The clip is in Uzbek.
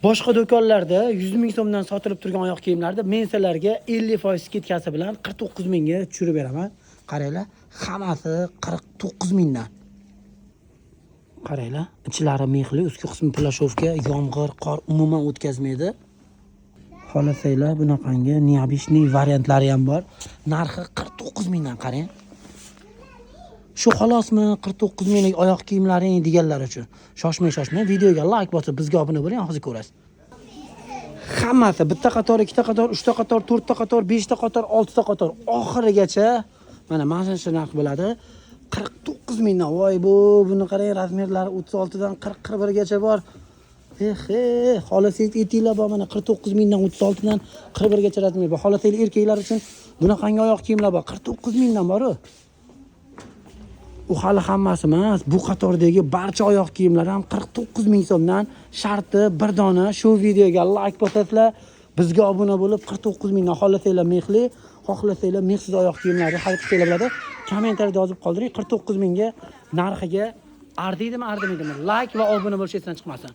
Boshqa do'konlarda 100 ming so'mdan sotilib turgan oyoq kiyimlarni men sizlarga 50% скидка si bilan 49 mingga tushirib beraman. Qaranglar, hammasi 49 mingdan. Qaranglar, ichlari mexli, ustki qismi прошивка, yomg'ir, qor umuman o'tkazmaydi. Xohlasanglar, bunaqangi необычный variantlari ham bor. Narxi 49 mingdan, qarang. Shu xolosmi, 49 minglik oyoq kiyimlaring deganlar uchun. Shoshmang, shoshmang, videoga like bosib, bizga obuna bo'ling, hozir ko'rasiz. Hammasi bitta qator, ikkita qator, uchta qator, to'rtta qator, beshta qator, oltita qator, oxirigacha mana shu narx bo'ladi. 49 mingdan. Voy bu, buni qarang, размер lari 36 dan 40, 41 gacha bor. Eh, xohlasangiz, etiklar bor, mana 49 mingdan, 36 dan 41 gacha размер bor. Xohlasangiz, erkaklar uchun bunaqangi oyoq kiyimlar bor. 49 mingdan bor-u. U hali hammasi emas. Bu qatordagi barcha oyoq kiyimlar ham 49 ming so'mdan. Sharti bir dona shu videoga like bosasizlar, bizga obuna bo'lib, 49 mingdan xohlasanglar mexli, xohlasanglar mexsiz oyoq kiyimlarni xarid qilsanglar bo'ladi. Kommentariyada yozib qoldiring. 49 mingga narxiga arziydimi, arzimaydimi? Like va obuna bo'lish esdan chiqmasin.